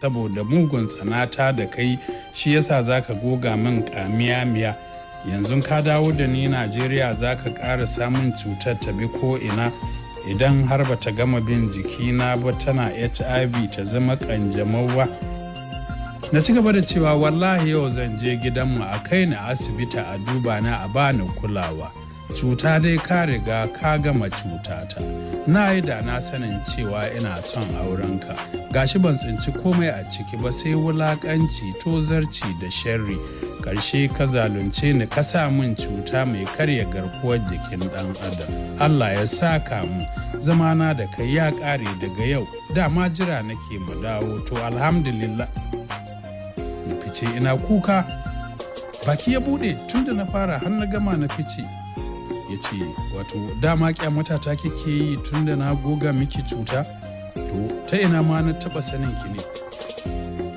Saboda mugun tsanata da kai, shi yasa zaka goga min kamiya miya. Yanzu ka dawo da ni Najeriya, zaka ƙara samun cutar ta bi ko ina. Idan har bata gama bin jikina ba, tana HIV, ta zama kanjamau ba. Na ci gaba da cewa, wallahi yau zan je gidanmu a kai ni asibiti a duba na, a bani kulawa. Cuta dai ka riga ka gama cutata. Na yi da na sanin cewa ina son aurenka. Gashi ban tsinci komai a ciki ba sai wulakanci, tozarci da sharri. Karshe ka zalunce ni, ka sa min cuta mai karya garkuwar jikin dan adam. Allah ya saka mu. Zamana da kai ya kare daga yau. Dama jira nake mu dawo, to alhamdulillah. Na fice ina kuka. Baki ya bude tunda na fara har na gama na fice. Ya ce, wato dama kyamata ta kike yi tunda na goga miki cuta? To ta ina ma na taba sanin ki ne?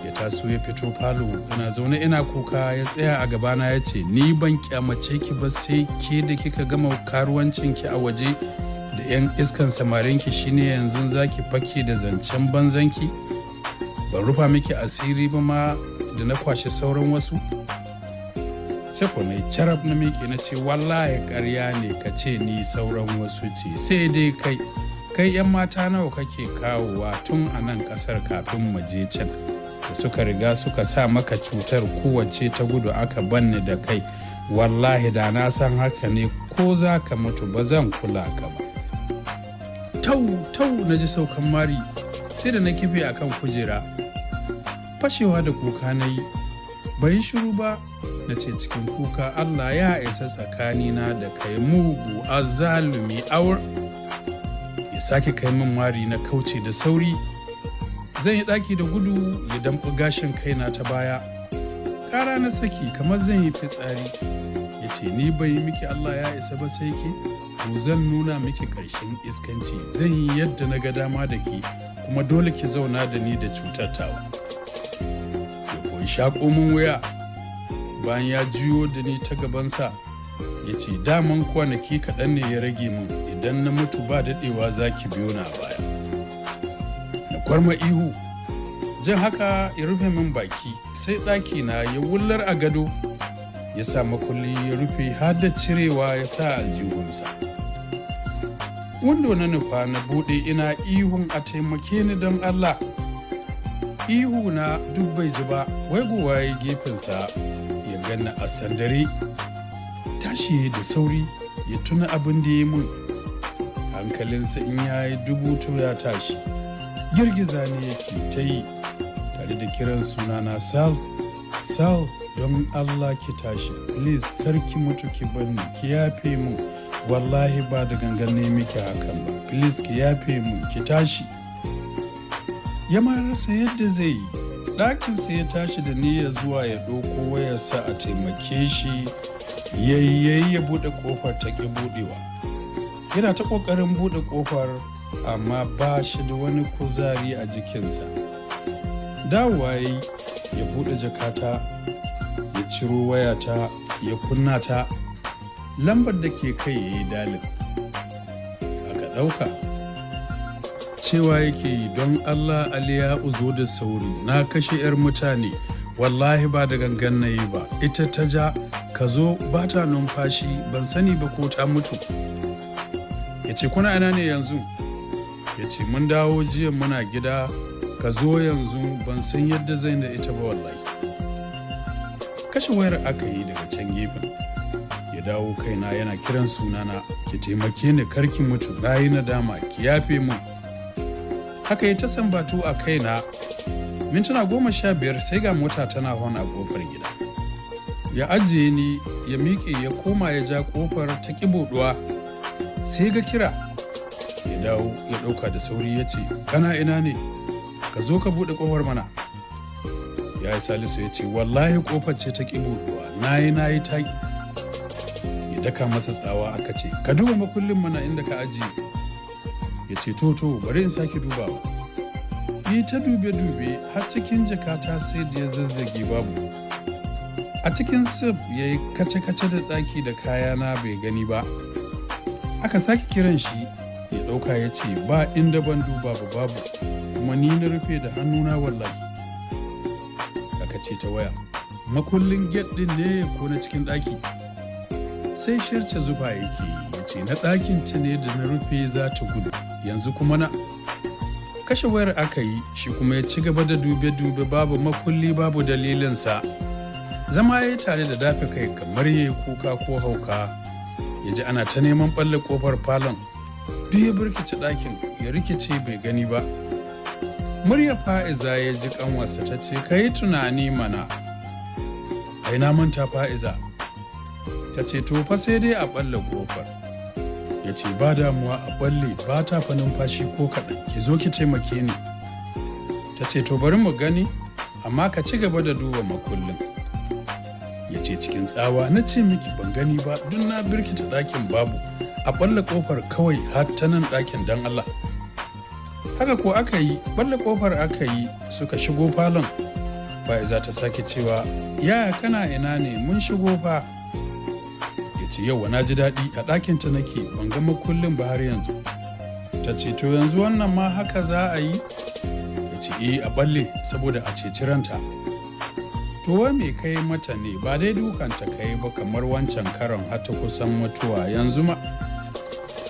Ya taso ya fito falo, ina zaune ina kuka. Ya tsaya a gabana ya ce, ni ban kyamace ki ba sai ke da kika gama karuwancin ki a waje da yan iskan samarin ki, shine yanzu zaki fake da zancen banzanki. Ban rufa miki asiri ba ma da na kwashe sauran wasu. Sai ko na carab na miƙe na ce, wallahi ƙarya ne ka ce ni sauran wasu ce, sai dai kai. Kai 'yan mata nawa kake kawowa tun a nan ƙasar kafin mu je can, da suka riga suka sa maka cutar, kowace ta gudu aka banni da kai. Wallahi da na san haka ne, ko za ka mutu ba zan kula ka ba. Tau tau, na ji saukan mari, sai da na kife akan kujera. Fashewa da kuka na yi. Ban shiru ba, na ce cikin kuka, Allah ya isa tsakanina da kai, mugu azzalumi aur. Ya sake kai min mari, na kauce da sauri. Zan yi ɗaki da gudu, ya damƙi gashin kaina ta baya. Ƙara na saki kamar zan yi fitsari. Ya ce, ni bai yi miki Allah ya isa ba sai ke? To zan nuna miki ƙarshen iskanci. Zan yi yadda na ga dama da ke, kuma dole ki zauna da ni da cutar tawa. Ya koyi shaƙo min wuya. Bayan ya juyo da ni ta gabansa, ya ce, daman kwanaki kaɗan ne ya rage min. Idan na mutu ba daɗewa za ki biyo na baya. Na kwarma ihu. Jin haka ya rufe min baki, sai ɗaki na ya wullar a gado, ya sa makulli ya rufe har da cirewa ya sa aljihunsa. Window na nufa na buɗe ina ihun a taimake ni don Allah. Ihu na duk bai ji ba. Waigowa ya gefensa ya ganna a sandare. Tashi da sauri ya tuna abin da ya mun. Hankalinsa in ya yi dubu to ya tashi. Girgiza ne yake ta yi tare da kiran sunana, Sal, Sal, don Allah ki tashi, please, kar ki mutu ki banni, ki yafe mun, wallahi ba da gangan ne miki hakan ba, please ki yafe mun, ki tashi. Ya ma rasa yadda zai yi. Ɗakinsa ya tashi da niyyar zuwa ya ɗauko wayarsa a taimake shi. Yayyayi ya buɗe ƙofar, ta ƙi buɗewa. Yana ta ƙoƙarin buɗe ƙofar, amma ba shi da wani kuzari a jikinsa. Dawowa ya yi, ya buɗe jakata, ya ciro wayata, ya kunna ta. Lambar da ke kai ya yi dialing, aka ɗauka. Cewa yake yi, don Allah Aliya zo da sauri, na kashe 'yar mutane, wallahi ba da gangan na yi ba, ita ta ja, ka zo, ba ta numfashi, ban sani ba ko ta mutu. Ya ce, kuna ina ne yanzu? Ya ce, mun dawo jiya, muna gida, ka zo yanzu, ban san yadda zai da ita ba wallahi. Kashe wayar aka yi daga can gefen. Ya dawo kaina yana kiran sunana, ki taimake ni, karki mutu, na yi nadama, ki yafe mun. Haka ya ta sambatu a kaina. Mintuna 15 sai ga mota tana hon a kofar gida. Ya ajiye ni, ya miƙe, ya koma ya ja kofar, ta ƙi buɗuwa. Sai ga kira. Ya dawo ya ɗauka da sauri, ya ce, kana ina ne? Ka zo ka buɗe kofar mana. Ya yi Salisu ya ce, wallahi kofar ce ta ƙi buɗuwa, na yi na yi ta. Ya daka masa tsawa. Aka ce, ka duba makullin mana inda ka ajiye. Ya ce, to to, bari in sake dubawa. Yi ta dube-dube, har cikin jakata sai da ya zazzage, babu. A cikin sif ya yi kace-kace da ɗaki da kayana, bai gani ba. Aka sake kiran shi, ya ɗauka, ya ce, ba inda ban duba ba, babu, kuma ni na rufe da hannuna wallahi. Aka ce ta waya. Makullin gate din ne ko na cikin ɗaki? Sai shirce zufa yake, ya ce na ɗakin ta ne da na rufe za ta gudu, yanzu kuma na kashe wayar aka yi. Shi kuma ya ci gaba da dube-dube, babu makulli, babu dalilinsa. Zama ya yi tare da dafe kai kamar ya yi kuka ko hauka. Ya ji ana ta neman ɓalle kofar falon. Duk ya birkice ɗakin, ya rikice, bai gani ba. Murya Fa'iza ya ji, kanwarsa ta ce, "Ka yi tunani mana." "Ai na manta, Fa'iza." Ta ce, "To fa sai dai a ɓalle kofar." Ya ce, "Ba damuwa, a ɓalle, ba ta fa numfashi ko kaɗan, ki zo ki taimake ni." Ta ce, "To bari mu gani, amma ka ci gaba da duba makullin." Ya ce cikin tsawa, "Na ce miki ban gani ba, duk na birkita ɗakin babu. A ɓalle kofar kawai har ta nan ɗakin, don Allah." Haka ko aka yi, ɓalle kofar aka yi, suka shigo falon. Fa'iza ta sake cewa, "Yaya, kana ina ne? Mun shigo fa." Ya ce, "Yau na ji daɗi, a ɗakinta nake, ban ga makullin ba har yanzu." Ta ce, "To yanzu wannan ma haka za a yi?" Ya ce, "Eh, a balle saboda a ceci ranta." "To wai me kai mata ne? Ba dai dukanta kai ba kamar wancan karon har ta kusan mutuwa, yanzu ma..."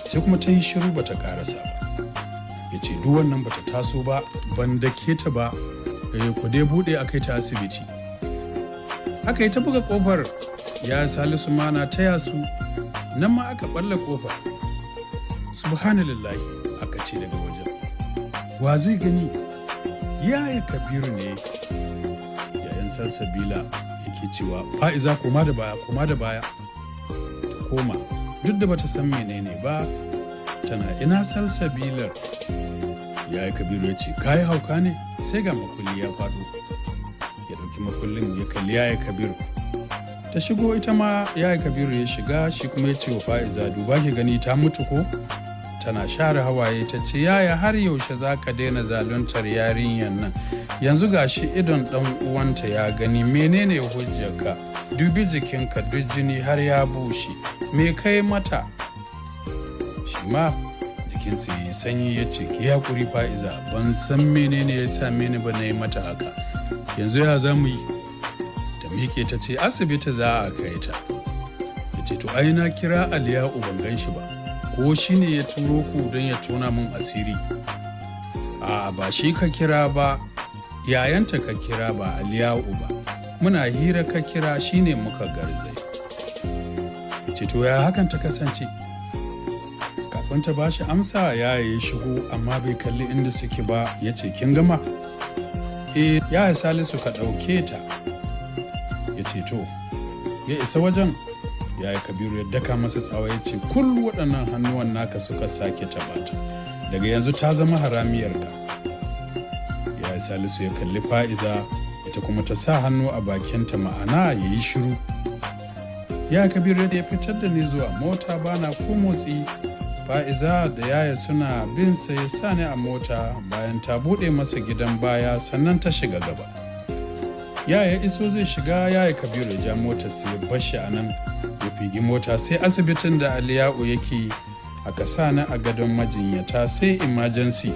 Sai kuma ta yi shiru, bata karasa ba. Ya ce, "Duk wannan bata taso ba, ban dake ta ba. Ku dai bude a kai ta asibiti." Aka yi ta buga kofar, ya Salisu ma na taya su. Nan ma aka balla kofar. "Subhanallahi," aka ce daga wajen. Wa zai gani? Yaya Kabiru ne, yayan Salsabila, yake cewa, "Fa'iza, koma da baya, koma da baya." Ta koma, duk da bata san menene ba. Tana ina Salsabilar? Yaya Kabiru ya ce, "Kayi hauka ne?" Sai ga makulli ya faɗo. Ya ɗauki makullin, ya kalli Yaya Kabiru. Ta shigo ita ma. Yaya Kabiru ya shiga, shi kuma ya ce wa Fa'iza, "Duba ki gani, ta mutu ko?" Tana share hawaye ta ce, "Yaya, har yaushe za ka daina zaluntar yarinyar nan? Yanzu gashi idon dan uwanta ya gani, menene hujjarka? Dubi jikinka, duk jini, har ya bushe. Me kai mata?" Shi ma jikinsa ya yi sanyi, ya ce, "Ki hakuri Fa'iza, ban san menene ya same ni ba na yi mata haka. Yanzu ya za mu yi?" Ta miƙe ta ce, "Asibiti za a kai ta." Ya ce, "To ai na kira Aliyu, ban gan shi ba. Ko shi ne ya turo ku don ya tona min asiri?" "A ba shi ka kira ba, yayanta ka kira, ba Aliyu ba. Muna hira ka kira, shi ne muka garzai." Ya ce, "To ya hakan ta kasance?" Kafin ta bashi amsa, ya yi shigo, amma bai kalli inda suke ba. Ya ce, "Kin gama?" "E, ya Salisu, ka ɗauke ta." Ya ce, "To." Ya isa wajen, ya Kabiru ya daka masa tsawa, ya ce, "Kul waɗannan hannuwan naka suka sake taɓata, daga yanzu ta zama haramiyarka." Ya Salisu ya kalli Fa'iza, ita kuma ta sa hannu a bakinta, ma'ana ya yi shiru. Ya Kabiru ya fitar da ni zuwa mota, bana ko motsi. Fa'iza da yaya suna bin sa, ya sa ni a mota. Bayan ta buɗe masa gidan baya, sannan ta shiga gaba. Yaya iso zai shiga, Yaya Kabiru ya ja motar sai ya bashi a nan, ya figi mota sai asibitin da Aliyu yake. Aka sa ni a gadon majinyata sai emergency.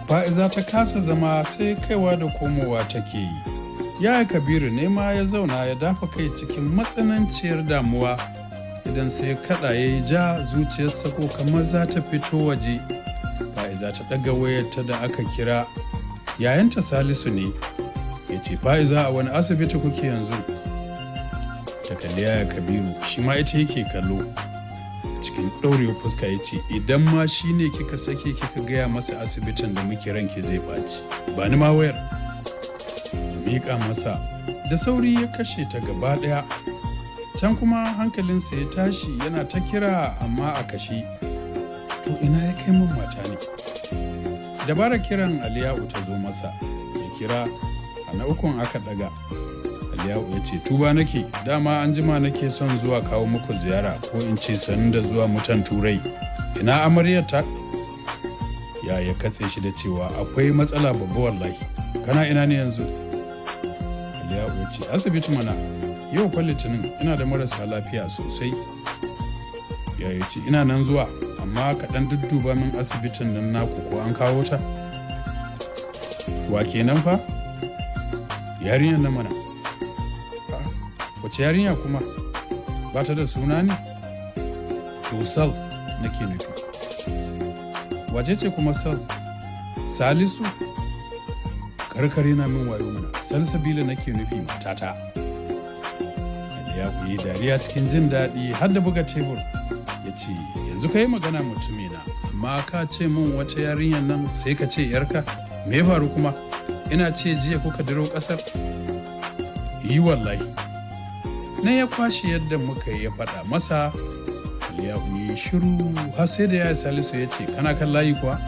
Fa'iza ta kasa zama, sai kaiwa da komowa take yi. Yaya Kabiru ne ma ya zauna, ya dafa kai cikin matsananciyar damuwa. Idan sai kada ya yi ja, zuciyarsa ko kamar za ta fito waje. Fa'iza ta ɗaga wayarta da aka kira. Yayanta Salisu ne. Ya ce, "Fa'iza, a wani asibiti kuke yanzu?" Ta kalli Yaya Kabiru, shi ma ita yake kallo. Cikin ɗaurewa fuska ya ce, "Idan ma shi ne kika sake kika gaya masa asibitin da muke, ranki zai ɓaci. Ba ni ma wayar." Miƙa masa. Da sauri ya kashe ta gaba ɗaya. Can kuma hankalinsa ya tashi, yana ta kira amma a kashe. To ina ya kai min mata ne? Dabarar kiran Aliyu ta zo masa, ya kira. A na ukun aka daga. Aliyu ya ce, "Tuba nake, dama an jima nake son zuwa kawo muku ziyara, ko in ce sanin da zuwa mutan Turai. Ina amaryar ta?" Ya katse shi da cewa, "Akwai matsala babba wallahi. Kana ina ne yanzu?" Aliyu ya ce, "Asibiti mana, yau fa Litinin, ina da marasa lafiya sosai." Ya ce, "Ina nan zuwa, amma kaɗan dudduba min asibitin nan naku ko an kawo ta." Wa kenan fa? Yarinyar na mana. Wace yarinya kuma? Ba ta da suna ne? To Sal nake nufi. Wace ce kuma Sal? Salisu? Karkare na min wayo mana. Salsabila nake nufi, matata. Ya yi dariya cikin jin daɗi har da buga tebur. Ya ce, yanzu ka yi magana mutumina, amma ka ce min wata yarinyar nan sai ka ce yarka. Me faru kuma? Ina ce jiya kuka diro ƙasar? Yi wallahi. Na ya kwashe yadda muka yi ya faɗa masa. Ya yi shiru har sai da ya Salisu ya ce, kana kan layi kuwa?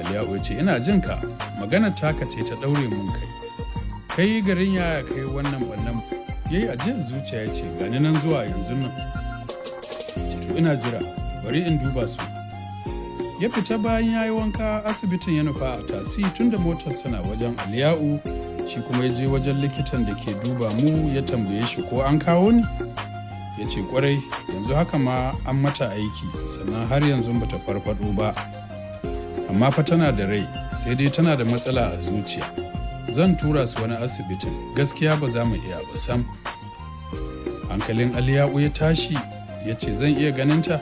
Aliyu ya ce, ina jin ka, magana taka ce ta ɗaure mun kai. Kai garin yaya kai wannan bannan? Ya yi ajiyar zuciya ya ce, gani nan zuwa yanzu nan. Ce, to ina jira, bari in duba su. Ya fita bayan ya yi wanka, asibitin ya nufa a tasi tun da motar sana wajen Aliyu. Shi kuma ya je wajen likitan da ke duba mu, ya tambaye shi ko an kawo ni. Ya ce kwarai, yanzu haka ma an mata aiki, sannan har yanzu bata farfado ba, amma fa tana da rai, sai dai tana da matsala a zuciya. Zan tura su wani asibitin, gaskiya ba za mu iya ba sam. Hankalin Aliyu ya tashi, ya ce zan iya ganinta?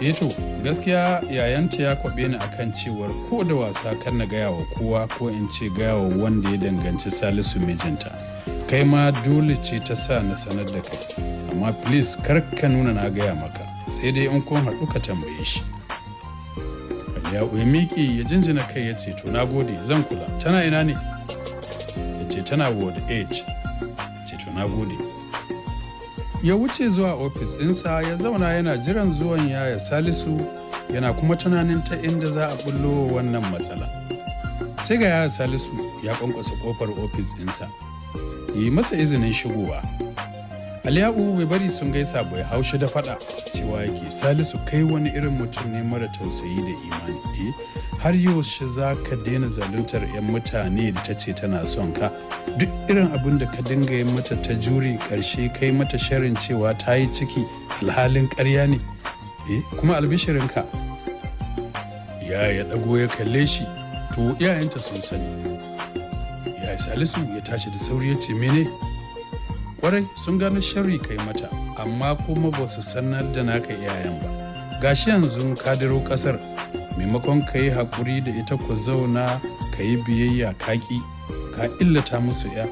Eh to gaskiya yayanta ya kwabe ni akan cewar ko da wasa kan na gaya wa kowa, ko in ce gaya wa wanda ya danganci Salisu mijinta. Kai ma dole ce ta sa na sanar da kai, amma please kar ka nuna na gaya maka, sai dai in kun haɗu ka tambaye shi. Ya miƙe ya jinjina kai ya ce, to na gode, zan kula. Tana ina ne? Ya ce tana ward 8. Ya ce to na gode. Ya wuce zuwa ofis ɗinsa ya zauna yana jiran zuwan yaya Salisu, yana kuma tunanin ta inda za a bullo wannan matsala. Sai ga yaya Salisu ya kwankwasa kofar ofis ɗinsa. Yi masa izinin shigowa. Aliyu bai bari sun gaisa bai haushi da faɗa, cewa yake, Salisu kai wani irin mutum ne mara tausayi da imani. Har yaushe za ka daina zaluntar 'yan mutane da ta ce tana son ka? Duk irin abin da ka dinga yi mata ta juri, ƙarshe kai mata sharin cewa ta yi ciki alhalin ƙarya ne. Kuma albishirinka. Ya ɗago ya kalle shi, to iyayenta sun sani. Ya Salisu ya tashi da sauri ya ce, mene? Kwarai sun gano sharri kai mata, amma kuma ba su sanar da naka iyayen ba. Gashi yanzu ka diro kasar, maimakon ka yi haƙuri da ita ku zauna ka yi biyayya, kaƙi ka illata musu ya.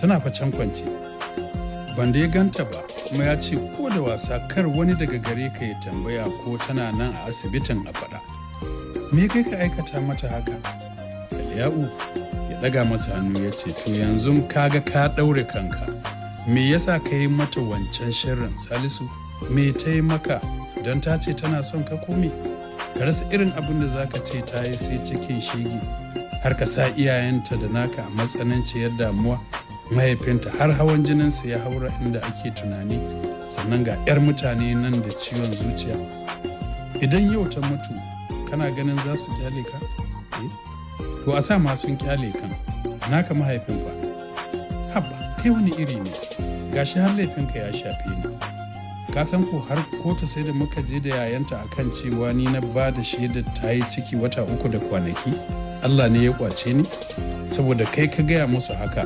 Tana fa can kwance. Ban da ya ganta ba, kuma ya ce ko da wasa kar wani daga gare ka ya tambaya ko tana nan a asibitin a faɗa. Me kai ka aikata mata haka? Aliyu ya ɗaga masa hannu ya ce, to yanzu kaga ka ɗaure kanka. Me yasa ka yi mata wancan shirin Salisu? Me ta yi maka? Don ta ce tana son ka kome? Ka rasa irin abin da zaka ce ta yi sai cikin shege, har ka sa iyayenta da naka a matsananciyar damuwa. Mahaifinta har hawan jininsa ya haura inda ake tunani, sannan ga 'yar mutane nan da ciwon zuciya. Idan yau ta mutu, kana ganin za su kyale ka? To a sa ma sun kyale kan, naka mahaifin fa. Habba, kai wani iri ne, gashi har laifinka ya shafe ni. Ka san ko har kotu sai da muka je da yayanta akan cewa ni na ba da shaidar ta yi ciki wata 3 da kwanaki. Allah ne ya kwace ni saboda kai ka gaya musu haka.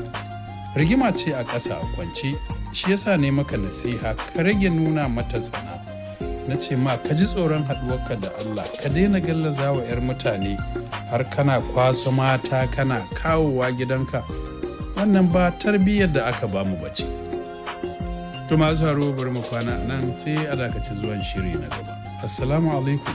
Rigima ce a ƙasa a kwance, shi yasa ne maka nasiha ka rage nuna mata tsana. Na ce ma ka ji tsoron haɗuwarka da Allah, ka daina gallaza wa 'yar mutane har kana kwaso mata kana kawowa gidanka. Wannan ba tarbiyyar da aka bamu bace. To masu haro, bari mu kwana nan, sai a dakaci zuwan shiri na gaba. Assalamu alaikum.